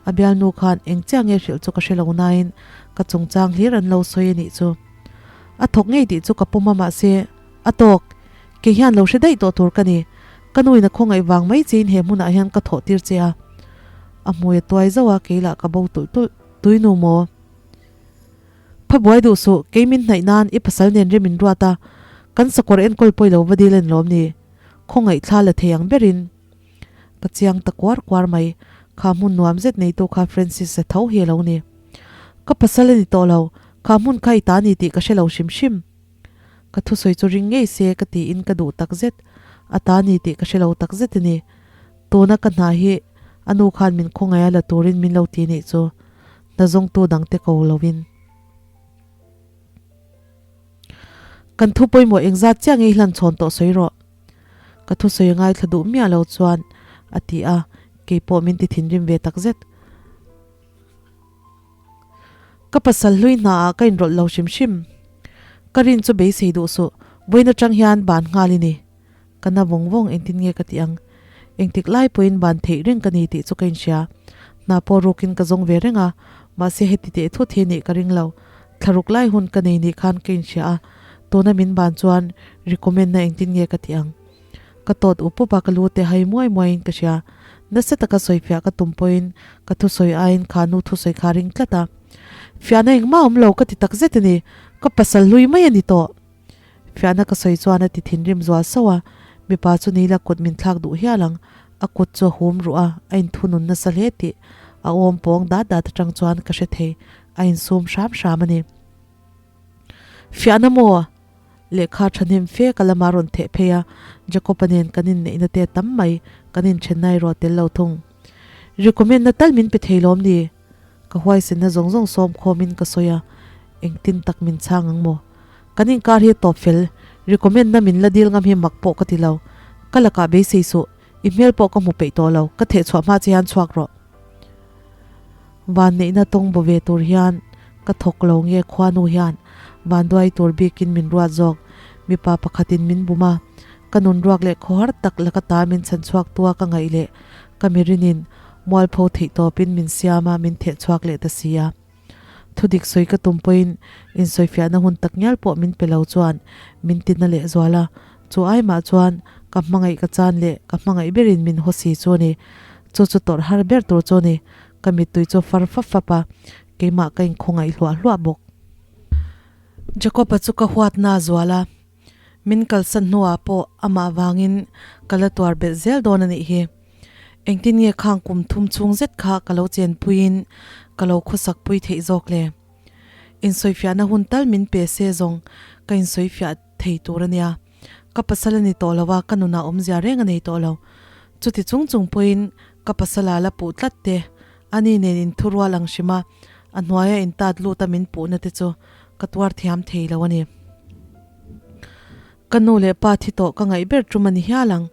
Speaker 1: A bialnu khan eng chiah nge hrilh chu ka hre lo nain ka chungchang hlir an lo sawi a nih chu. A thawk ngei tih chu ka pawm a mahse a tawk. Kei hian lo hre daih tawh tur ka ni. Ka nuin a khawngaih vang mai chein he hmunah hian ka thawh tir che a. A hmui a tuai zauh a kei lah ka bo tulh tulh. Tuinu maw? Pha buai duh suh, kei min hnaih nan i pasal nen rem in ruat a, kan sakawr enkawl pawi lo va dil en lawm ni? Khawngaih thla la thei ang berin. Ka chiang ta kuar kuar mai, kha hmun nuam zet neitu kha Francis-a tho hi a lo ni. Ka pasal a ni tawh lo, kha hmun kha i ta ni tih ka hre lo hrim hrim. Ka thusawi chu ring ngei se ka tiin ka duh tak zet, a ta ni tih ka hre lo tak zet a ni. Tuna ka hna hi a nu khan min khawngaih a la turin min lo ti nih chu, hna zawngtu dangte ko lovin. Kan thu pawimawh engzat chiah nge i hlan chhawn tawh sawi rawh. Ka thusawi a ngaithla duh miah lo chuan a ti a, keipawh min ti thinrim ve takzet. Ka pasal hlui hna ah ka inrawlh lo hrim hrim. Ka rin chu beisei duh suh, vawiin atang hian ban nghal i ni. Ka na vawng vawng engtin nge ka tih ang? Engtik lai pawhin ban theih reng ka ni tih chu ka inhria. Hna pawh rukin ka zawng ve reng a, mahse heti teh thut hi nih ka ring lo. Thlaruk lai hun ka nei nih khan ka inhria a, tuna min ban chuan recommend na engtin nge ka tih ang? Ka tawt up up a, ka lu te hai muai muaiin ka hria. Nasa taka sawifiah ka tum pawhin ka thusawi aiin kha nu thusawi kha ring tlat a. Fiahna engmah awm lo ka ti takzet a ni, ka pasal hlui mai a ni tawh. Fiahna ka sawi chuan a ti thinrim zual sauh a, mipa chu Neil-a kut min thlak duh hial ang. A kut chu a hum ruh a, a inthunun nasa hle tih a awm pawng dat dat atang chuan ka hre thei, a insum hram hram a ni. Fiahna maw? Lehkha thahnem fe ka lama rawn theh phei a, Jacob-a nen kan inneihna te tam mai, kan inthenna erawh tel lo thung. Recommend-na tal min pe thei lawm ni? Ka huaisenna zawng zawng sawm khawmin ka sawi a, engtin tak min chhang ang maw? Kan inkar hi a tawp fel, recommend na min la dil ngam hi mak pawh ka ti lo. Ka lakah beisei suh, i hmel pawh ka hmu peih tawh lo, ka theh chhuah hma che hian chhuak rawh. Vanneihna tawng baw ve tur hian ka thawk lo nge khuanu hian vanduai tur bikin min ruat zawk, mipa pakhatin min bum a, ka nun ruak leh khawhar tak laka ta min chhan chhuak tua ka ngaih leh ka mirinin Mualpho theih tawpin min siam a, min theh chhuak leh ta si a. Thudik sawi ka tum pawhin insawifiahna hun tak ngial pawh min pe lo chuan min ti na leh zual a. Chu ai mah chuan ka hmangaih ka chan leh ka hmangaih berin min haw si chu a ni. Chu chu tawrh har ber tur chu a ni. Ka mittui chu a far fap fap a, keimah ka inkhawngaih hluah hluah bawk. Jacob-a chu ka huatna a zual a, min kalsan hnuah pawh amah vangin ka la tuar belh zel dawn a nih hi. Engtin nge khang kum thum chhung zet kha ka lo chenpuiin ka lo khawsakpui theih zawk le? Insawifiahna hun tal min pe se zawng ka insawifiah thei tur a nia. Ka pasal a ni tawh lo a, ka nunah awmzia reng a nei tawh lo. Chuti chung chung pawhin ka pasala la puh tlat te, ani nen inthurual ang hrim a, a hnuaia intat lut a min puhna te chu ka tuar thiam thei lo a ni. Ka nu leh pa thi tawh ka ngaih ber tum a ni hial ang.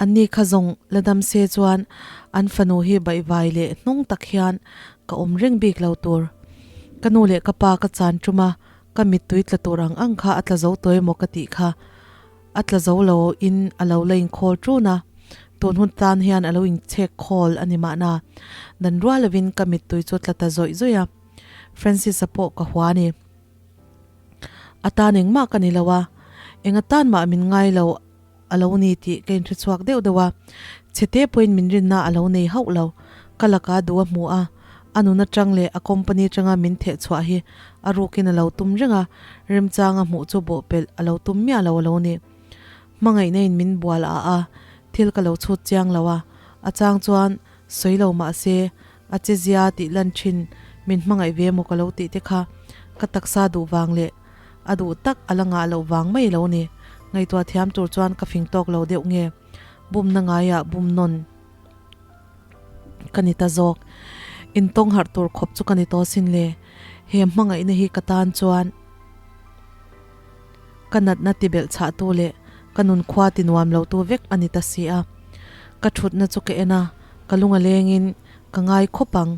Speaker 1: Anni kha zawng la dam se chuan an fanu hi baihvai leh hnung tak hian ka awm reng bik lo tur. Ka nu leh ka pa ka chan tum a, ka mittui tla tur ang ang kha a tla zo tawh emaw ka tih kha a tla zo lo in a lo la inkhawl ṭun a, tun hun tan hian a lo inchhek khawl a ni mahna. Dan rual lovin ka mittui chu tla ta zawih zawih a, Francis-a pawh ka hua a ni. A tan engmah ka ni lo a, eng atan mah min ngai lo a lo ni tih ka inhre chhuak deuh deuh a, chhete pawhin min rinna a lo nei hauh lo. Ka laka duh a hmu a, a nun atang leh a company atanga min theh chhuah hi a rukin a lo tum reng a, remchanga hmuh chu bawhpelh a lo tum miah lo a lo ni. Hmangaihna in min bual a a, thil ka lo chhut chiang lo a, a chang chuan sawi lo mah se a che zia tih lan thin min hmangaih ve maw ka lo tih te kha ka taksa duh vang leh a duh tak a la ngah loh vang mai lo ni. Ngaihtuah thiam tur chuan ka fing tawk lo deuh nge? Bumna ngaiah bum nawn ka ni ta zawk. Intawng harh tur khawp chu ka ni tawh sin le. He hmangaihna hi ka tan chuan ka natna ti belh chhah tu leh ka nun khua ti nuam lo tu vek a ni ta si a. Ka thutna chu ka en a, ka lung a lengin ka ngai khawp ang.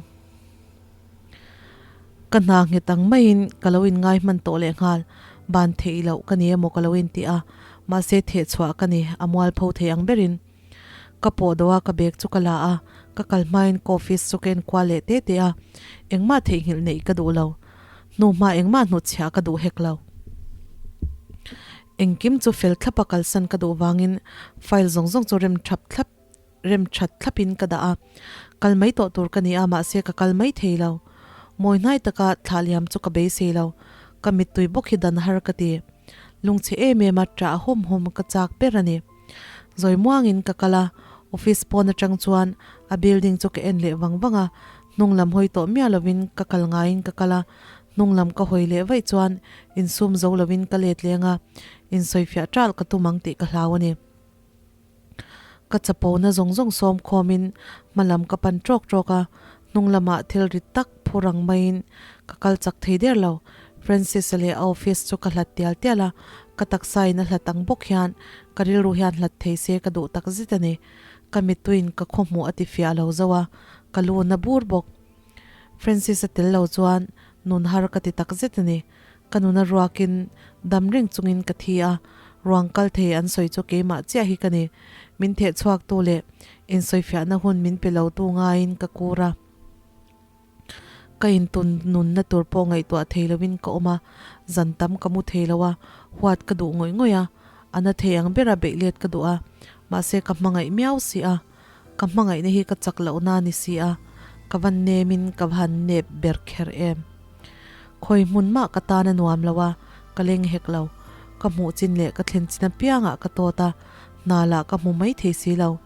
Speaker 1: Ka hna nghet ang maiin ka lo inngai hman tawh leh nghal, ban theih loh ka ni emaw ka lo inti a, mahse thehchhuah ka ni, a mualpho thei ang berin. Ka pawh deuh a, ka bag chu ka la a, ka kal hmain ka office chu ka enkual leh te te a, engmah theihnghilh neih ka duh lo, hnuhma engmah hnutchhiah ka duh hek lo. Engkim chu fel thlapa kalsan ka duh vangin file zawng zawng chu rem thap thlap. Rem that thlapin ka dah a, kal mai tawh tur ka ni a, mahse ka kal mai thei lo. Mawi hnai taka thlah liam chu ka beisei lo, ka mittui bawk hi dan har ka ti. Lungchhe em em a ṭah hawm hawm ka chak ber a ni. Zawi muangin ka kal a, office pawn aṭang chuan a building chu ka en leh vang vang a, hnung lam hawi tawh miah lovin ka kal ngaiin ka kal a, hnung lam ka hawi leh vaih chuan insum zo lovin ka let leng a, insawifiah ṭalh ka tum ang tih ka hlau a ni. Ka chapona zawng zawng sawm khawmin hma lam ka pan ṭawk ṭawk a, hnung lamah thil rit tak phur ang maiin ka kal chak thei der lo. Francis-a leh a office chu ka hlat tial tial a, ka taksain a hlat ang bawk hian ka rilru hian hlat thei se ka duh tak zet a ni. Ka mittuin ka khawhmuh a ti fiah lo zo a, ka lu na bur bawk. Francis-a tel lo chuan nun har ka ti tak zet a ni. Ka nuna ruakin dam reng chungin ka thi a, ruang kal thei an sawi chu keimah chiah hi ka ni. Min theh chhuaktu leh insawifiahna hun min pe lotu ngaiin ka kur a. Ka intun nunna tur pawh ngaihtuah thei loin ka awm a, zan tam ka mu thei lo a, huat ka duh ngawih ngawih a, a na thei ang bera beih let ka duh a, mahse ka hmangaih miau si a, ka hmangaihna hi ka chak lohna a ni si a, ka van nemin ka va han nep ber kher em. Khawi hmun mah ka tan a nuam lo a, ka leng hek lo. Ka hmuh chin leh ka thlen chin apiangah ka tawt a, hna lah ka hmu mai thei si lo.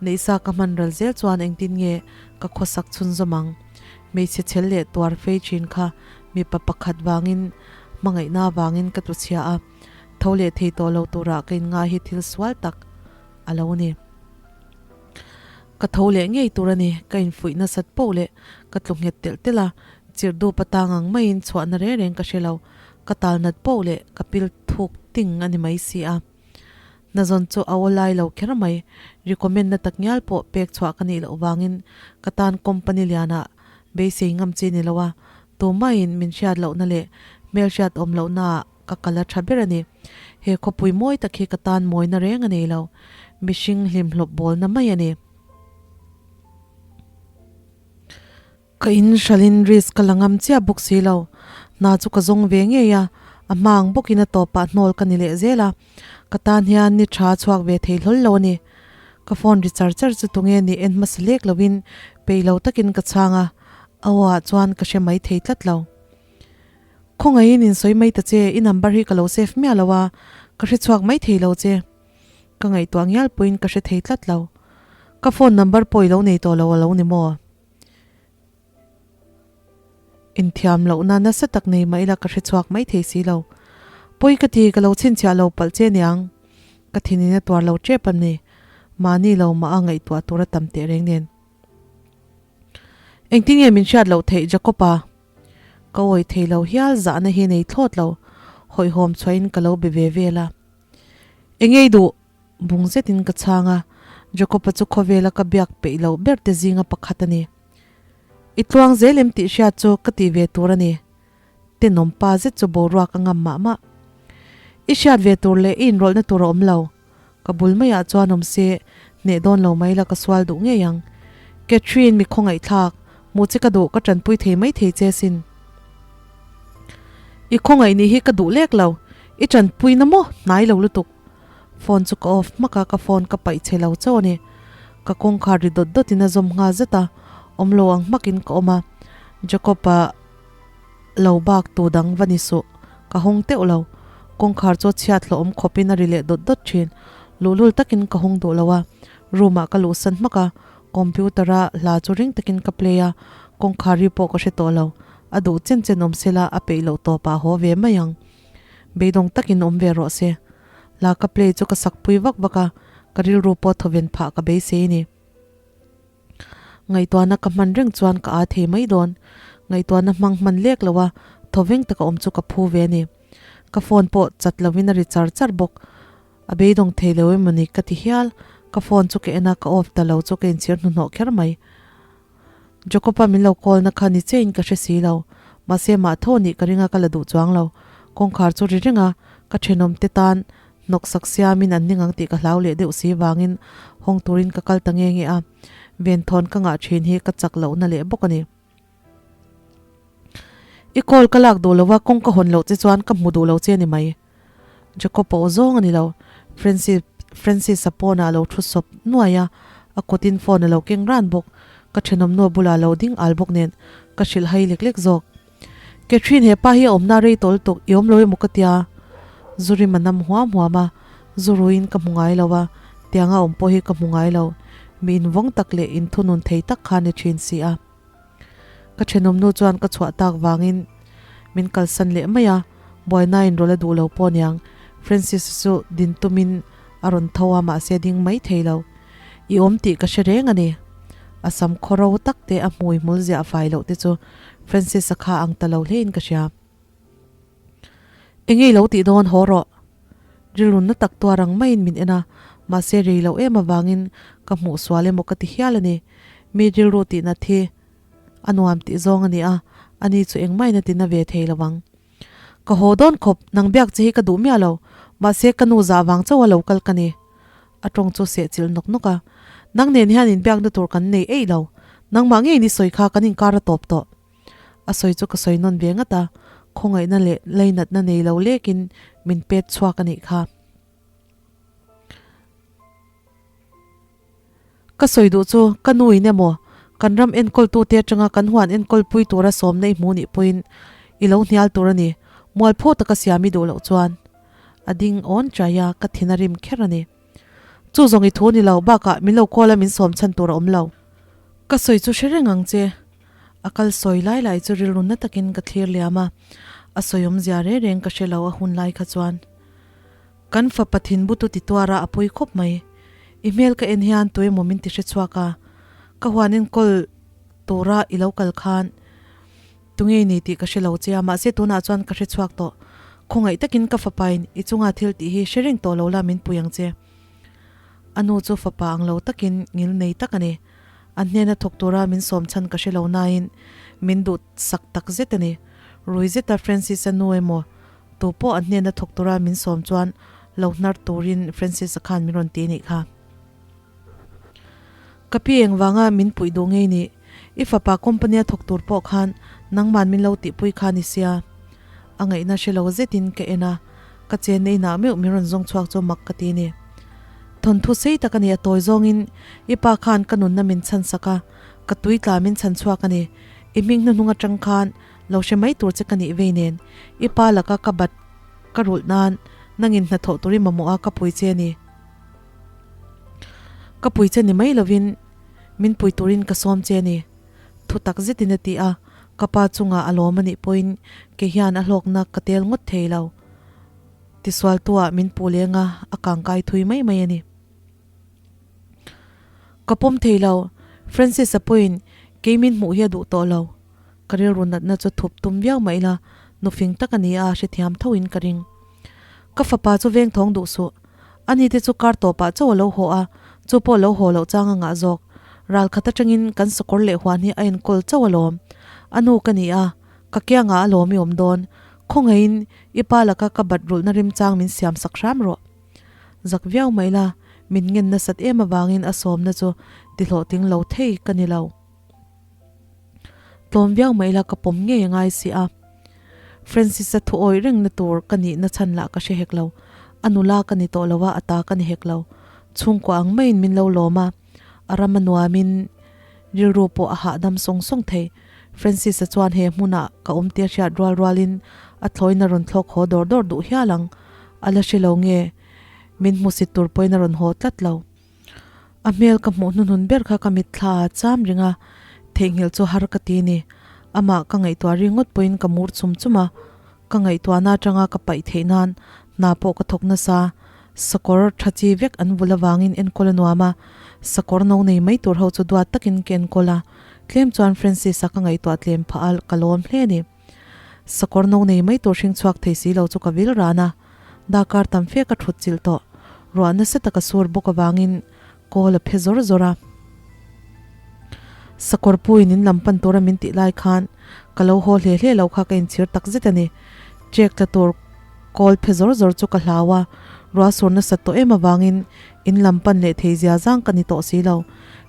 Speaker 1: Neihsa ka hman ral zel chuan engtin nge ka khawsak chhunzawm ang? Hmeichhe chhel leh tuar fei thin kha mipa pakhat vangin hmangaihna vangin ka tuchhia a, tho leh thei tawh lo turah ka inngai hi thil sual tak a lo ni. Ka tho leh ngei tur a ni, ka infuih nasat poh leh ka tlu nghet telh telh a, chirh dup atang ang maiin chhuahna reng reng ka hre lo, ka tal nat poh leh ka pil thuk ting a ni mai si a. Hnazawn chu a aw lai lo kher mai, recommend na tak ngial pawh pek chhuah ka nih loh vangin ka tan company lianah beisei ngam chi ni lo a, tumaiin min hriat lohna leh hmelhriat awm lohnaah Ka kal a tha ber a ni. He khawpui mawi tak hi ka tan mawina reng a nei lo. Mihring hlimhlawp bawlna mai a ni. Ka in hralhin risk ka la ngam chiah bawk si lo. Hna chu ka zawng ve ngei a, a hma ang bawkin a tawpah hnawl ka ni leh zel a. Ka tan hian ni tha chhuak ve thei hlawl lo a ni. Ka phone ri char char chu tunge ni en hmasa lek loin peih lo takin ka chhang a, a aw ah chuan ka hre mai thei tlat lo. Khawngaihin in sawi mai ta che, i number hi ka lo save miah lo a, ka hre chhuak mai thei lo che. Ka ngaihtuah ngial pawhin ka hre thei tlat lo. Ka phone number pawh i lo nei tawh lo a lo ni maw? Inthiam lohna nasa tak nei mah ila ka hre chhuak mai thei si lo. Pawi ka ti, ka lo chhinchhiah lo palh che niang. Ka thinin a tuar lo tep a ni. Mahni lo mah a ngaihtuah tur a tam teh reng nen. Engtin nge min hriat loh theih Jacob-a? Ka awi thei lo hial zahna hi nei thlawt lo, hawihhawm chhuahin ka lo be ve vel a. Eng ei duh? Bung zetin ka chhang a, Jacob-a chu khawvela ka biak peih loh ber te zinga pakhat a ni. I tluang zel em tih hriat chu ka ti ve tur a ni. Tenawm pa zet chu boruak a ngam mah mah. I hriat ve tur leh i inrawlhna tur a awm lo. Ka bul maiah chuan awm se, hneh dawn lo mai la ka sual duh ngei ang. Catherine mi khawngaihthlak, hmuh che ka duh ka tanpui thei mai thei che sin. I khawngaih nih hi ka duh lek lo, i tanpui na maw hnai lo lutuk. Phone chu ka off hmak a, ka phone ka paih chhe lo chauh a ni. Ka kawngkhar ri dawt dawt in a zawm nghal zet a, awm lo ang hmak in ka awm a. Jacob-a lo bak tu dang va ni suh, ka hawng teuh lo. Kawngkhar chu chhiat hlawhawm khawpin a ri leh dawt dawt thin. Luhlul takin ka hawng duh lo a, room ah ka luhsan hmak a, computer a hla chu ring takin ka play a, kawngkhar ri pawh ka hre tawh lo. A duh chen chen awm sela a peih loh tawpah haw ve mai ang. Beidawng takin awm ve rawh se. Hla ka play chu ka sak pui vak vak a, ka rilru pawh thawven phah ka beisei a ni. Ngaihtuahna ka hman reng chuan ka aa thei mai dawn. Ngaihtuahna hmang hman lek lo a, thawveng taka awm chu ka phu ve a ni. Ka phone pawh chat lovin a ri char char bawk. A beidawng thei lo emawni ka ti hial. Ka phone chu ka en a, ka off ta lo chu ka inchhir hnuhnawh kher mai. Jacob-a min lo call na kha ni chiahin ka hre si lo. Mahse mah tho nih ka ring a ka la duh chuang lo. Kawngkhar chu ri reng a, ka thenawm te tan hnawksak siamin an ning ang tih ka hlau leh deuh si vangin hawng turin ka kal ta nge nge a. Venthawn ka ngah thin hi ka chak lohna leh bawk a ni. I call ka lak duh lo a, kawng ka hawn loh che chuan ka hmu duh lo che a ni mai. Jacob a aw zawng a ni lo. Francis Francis-a pawnah a lo thu sawp nuai a, a kutin phone a lo keng ran bawk. Ka thenawmnu bulah a lo ding al bawk nen ka hrilh hai lek lek zawk. Catherine he pa hi a awmna rei tawh lutuk i awm lo emaw ka tia. Zu rim a nam huam huam a, zu ruiin ka hmu ngai lo a, tianga awm pawh hi ka hmu ngai lo. Mi invawng tak leh inthunun thei tak kha ni thin si a. Ka thenawmnu chuan ka chhuah tak vangin min kalsan leh mai a, buainain rawl a duh lo pawh aniang. Francis chu din tumin a rawn tho a, mahse a ding mai thei lo. I awm tih ka hre reng a ni. A sam khaw ro tak te a hmui hmul ziah fai loh te chu Francis-a kha ang ta lo hlein ka hria. Enge i lo tih dawn haw rawh. Rilrunna tak tuar ang maiin min en a, mahse rei loh em avangin ka hmuh sual emaw ka ti hial a ni. Mi rilru tihnat hi a nuam tih zawng a ni a, ani chu engmahin a tina ve thei lo ang. Ka haw dawn khawp, nang biak che hi ka duh miah lo, mahse ka nu zah vang chauha lo kal ka ni. A tawng chu sehchilh nawk nawk a, Nang nen hian inbiakna tur kan nei eih lo, nangmah ngeiin i sawi kha kan inkar a tawp tawh. A sawi chu ka sawi nawn ve ngat a, khawngaihna leh lainatna nei lo lekin min pet chhuak a nih kha. Ka sawi duh chu ka nu in emaw kan ram enkawltute atanga kan huan enkawlpui tura sawmna i hmu nih pawhin i lo hnial tur a ni, mualpho taka siam i duh loh chuan. A ding awn chai a, ka thin a rim kher a ni. Chu zawng i thu ni lo, bakah min lo call a min sawm chhan tur a awm lo. Ka sawi chu hre reng ang che. A kal sawi lai lai chu rilru na takin ka thlir liam a, a sawi awmzia reng reng ka hre lo a hun lai kha chuan. Kan fapa thinbutu ti tuar a, a pawi khawp mai. I hmel ka en hian tuemaw min ti hre chhuak a, ka huan enkawl tura i lo kal khan tunge i ni tih ka hre lo che a, mahse tunah chuan ka hre chhuak tawh. Khawngaih takin ka fapain i chunga thil tih hi hre reng tawh lo la min pui ang che. A nu chu fapa ang lo takin ngil nei tak a ni. An hnena thawk tura min sawm chhan ka hre lo nain min duh sak tak zet a ni. Rui zeta Francis-a nu emaw tu pawh an hnena thawk tura min sawm chuan lo hnar turin Francis-a khan min rawn ti nih kha. Ka pi engvanga min puih duh ngei nih? I fapa company-a thawk tur pawh khan nangman min lo tihpui kha ni sia. A ngaihna hre lo zetin ka en a, ka chenna inah meuh min rawn zawng chhuak chu mak ka ti ni. Thawnthu sei tak a ni, a tawi zawngin i pa khan ka nunna min chhan sak a, ka tui tla min chhan chhuak a ni. I hming hnuhnung atang khan lo hre mai tur che ka nih vei nen, i pa laka ka bat ka rulh nan nangin hnathawh tur i mamawh a ka pui che a ni. Ka pui che ni mai lovin min pui turin ka sawm che a ni. Thu tak zetin a ti a, ka pa chungah a lawm a nih pawhin kei hian a hlawkna ka tel ngawt thei lo. Tisualtuah min puh leng a, a kangkai thui mai mai a ni. Ka pawm thei lo, Francis-a pawhin kei min hmuh hi a duh tawh lo. Ka rilru natna chu thup tum viau mah ila, nufing tak a ni a, hrethiam thoin ka ring. Ka fapa chu veng thawng duh suh. Ani te chu kar tawpah chauh a lo haw a, chu pawh lo haw loh chang a ngah zawk. Ral khat atangin kan sakawr leh huan hi a enkawl chauh alawm. A nu ka ni a, ka kiangah alawm i awm dawn. Khawngaihin i pa laka ka bat rulhna rimchang min siam sak hram rawh. Zak viau mai la, min ngen nasat em avangin a sawmna chu tihlawhtling lo thei ka ni lo. Tlawm viau mai la ka pawm ngei a ngai si a. Francis-a thu awih rengna tur ka nihna chhan lah ka hre hek lo. A nula ka ni tawh lo a, a ta ka ni hek lo. Chhungkua ang maiin min lo lawm a, a ram a nuamin rilru pawh a hahdam sawng sawng thei. Francis-a chuan he hmunah ka awm tia hriat rual rualin a thlawin a rawn thlawk haw dawr dawr duh hial ang. A la hre lo nge min hmusit tur pawhin a rawn haw tlat lo. A hmel ka hmuh hnuhnun ber kha ka mitthla a cham ring a, theihnghilh chu har ka ti ni. Amah ka ngaihtuah ri ngawt pawhin ka mur chum chum a, ka ngaihtuahna atanga ka paih theih nan hna pawh ka thawk nasa. Sakawr tha chi vek an vul avangin enkawl a nuam a, sakawr no nei mai tur ho chu duat takin ka enkawl a, tlem chuan Francis-a ka ngaihtuah tlem phah a, ka lawm hle a ni. Sakawr no nei mai tur hring chhuak thei si lo chu ka vil ran a, dakar tam fe ka thut chilh tawh. Ruah nasa taka sur bawk avangin kawl a phe zawr zawr a. Sakawr puiin in lam pan tura min tih lai khan ka lo haw hle hle lo kha ka inchhir tak zet a ni. Check tla tur kawl phe zawr zawr chu ka hlau a, ruah sur nasat tawh em avangin in lam pan leh thei zia zang ka ni tawh si lo.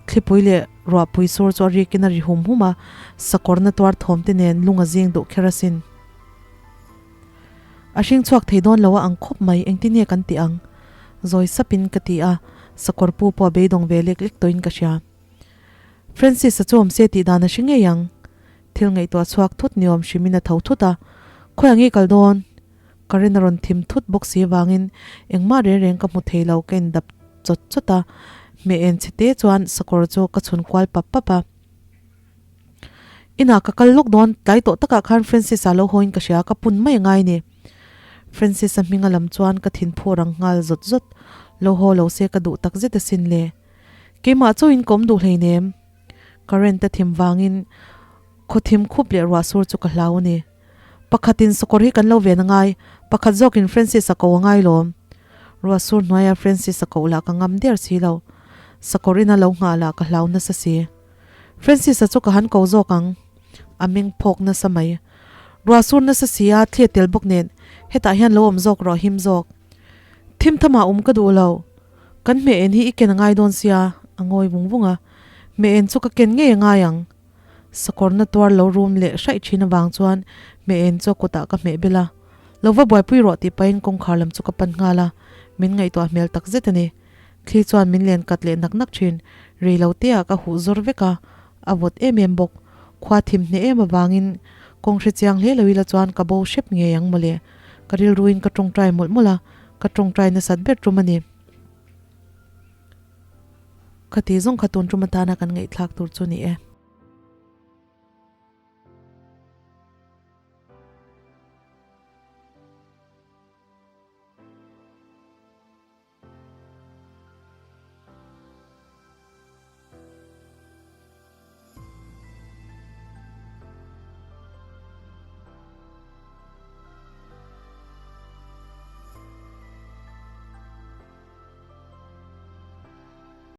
Speaker 1: Thlipui leh ruahpui sur chu a rikin a ri hum hum a, sakawr na tuar thawm te nen lung a zing duh kher asin. A hring chhuak thei dawn lo a ang khawp mai, engtin nge kan tih ang? Zawi sapin ka ti a, sakawr pu pawh a beidawng ve lek lek tawhin ka hria. Francis-a chu awm se tih dan a hre ngei ang. Thil ngaihtuah chhuak thut ni awm hrimin a tho thut a, Khawi ang i kal dawn? Current a rawn thim thut bawk si avangin engmah reng reng ka hmu thei lo, ka indap chawt chawt a, hmeh en chhe te chuan sakawr chu ka chhun kual pap pap a. Inah ka kal lawk dawn, tlai tawh takah khan Francis-a lo hawiin ka hria, ka pun mai a ngai ni. Francis-a hminga lam chuan ka thinphu a rang nghal zawt zawt, lo haw lo se ka duh tak zet asin le. Keimah chauhin ka awm duh hleinem. Current a thim vangin khaw thim khup leh ruah sur chu ka hlau a ni. Pakhatin sakawr hi kan lo ven a ngai, pakhat zawkin Francis-a ko a ngai lawm. Ruah sur hnuaia Francis-a koh lah ka ngam der si lo. Sakawr ina lo nghah lah ka hlau nasa si. Francis-a chu ka han ko zawk ang, a meng phawk nasa mai. Ruah sur nasa si a, thli a tel bawk nen, hetah hian lo awm zawk rawh him zawk. Thim thamah awm ka duh lo, kan hmeh en hi i ken a ngai dawn sia, a ngawi vung vung a. Hmeh en chu ka ken ngei a ngai ang. Sakawrna tuar lo rum leh hraih thin avang chuan hmeh en chu a kutah ka hmeh bel a. Lo va buaipui rawh tih pahin kawngkhar lam chu ka pan nghal a, min ngaihtuah hmel takzet a ni. Thli chuan min len kat leh nak nak thin, rei lo te ah ka huh zawr vek a, a vawt em em bawk. Khua thim hneh em avangin kawng hre chiang hle lo ila chuan ka bo hrep ngei ang mawle. Ka rilruin ka tawngtai mawlh mawlh a, ka tawngtai nasat ber tum a ni. Khati zawng kha tun tum atana kan ngaihthlak tur chu ni e.